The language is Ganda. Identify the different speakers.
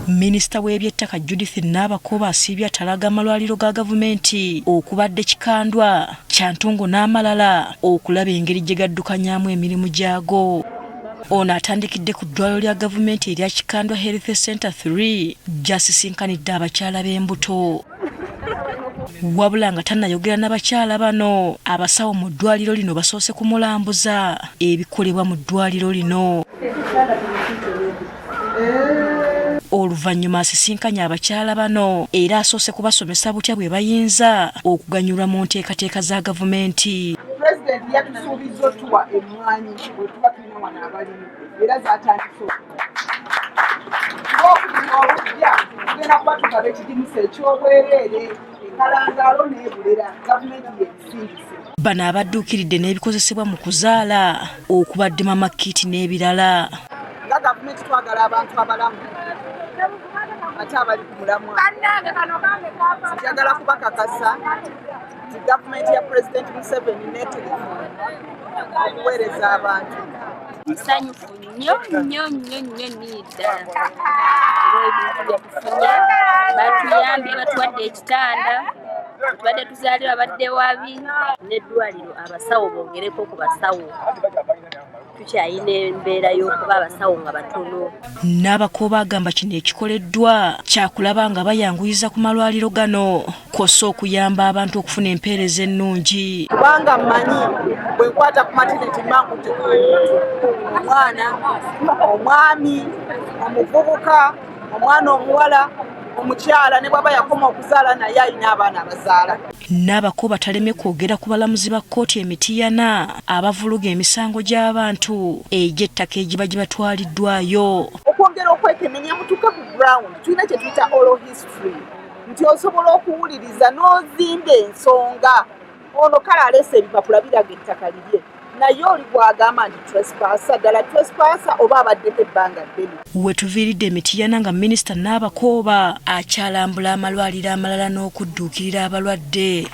Speaker 1: Minisita w'ebyettaka Judith Nabakooba asiibye atalaga amalwaliro ga gavumenti okubadde Kikandwa, Kyantungu n'amalala okulaba engeri gye gaddukanyaamu emirimu gyago. Ono atandikidde ku ddwaliro lya gavumenti erya Kikandwa Health Center 3 gy'asisinkanidde abakyala b'embuto. Wabula nga tannayogera na bakyala bano, abasawo mu ddwaliro lino basoose kumulambuza ebikolebwa mu ddwaliro lino. Oluvannyuma asisinkanye abakyala bano era asoose kubasomesa butya bwe bayinza okuganyulwa mu nteekateeka za gavumenti.
Speaker 2: Pulezidenti yatusuubizza otuwa emmwanyi bwe tuba tulina wano abalimi era zatandise okugula olujja tugenda kuba tugaba ekigimusa eky'obwereere ekalangaalo n'ebulera gavumenti yebisindise.
Speaker 1: Bano abadduukiridde n'ebikozesebwa mu kuzaala okubadde mama kit n'ebirala.
Speaker 2: Nga gavumenti twagala abantu abalamu ate abali ku mulamwa. Njagala kubakakasa nti gavumenti ya Pulezidenti Museveni neetegefu okuweereza abantu.
Speaker 3: Musanyufu nnyo nnyo nnyo nnyo nnyini ddala olw'ebintu bye tufunye. Batuyambye, batuwadde ekitanda, tubadde tuzaalira babadde wabi. N'eddwaliro abasawo bongereko ku basawo, tukyalina embeera y'okuba abasawo nga batono.
Speaker 1: Nabakooba agamba kino ekikoleddwa kyakulaba nga bayanguyiza ku malwaliro gano kw'ossa okuyamba abantu okufuna empeereza ennungi.
Speaker 2: Kubanga mmanyi bwe nkwata ku matineti mba nkutte ku muntu, omwana, omwami, omuvubuka, omwana omuwala, omukyala, ne bw'aba yakoma okuzaala naye alina abaana abazaala.
Speaker 1: Nabakooba talemye kwogera ku balamuzi ba kkooti e Mityana abavuluga emisango gy'abantu egy'ettaka egiba gibatwaliddwayo.
Speaker 2: Okwongera okwekemenya mutuuke ku ground, tulina kye tuyita oral history nti osobola okuwuliriza n'ozimba ensonga. Ono kale aleese ebipapula biraga ettaka lirye, naye oli gw'agamba nti trespasser, ddala trespasser oba abaddeko ebbanga ddene.
Speaker 1: Wetuviiridde e Mityana nga minisita Nabakooba akyalambula amalwaliro amalala n'okudduukirira abalwadde.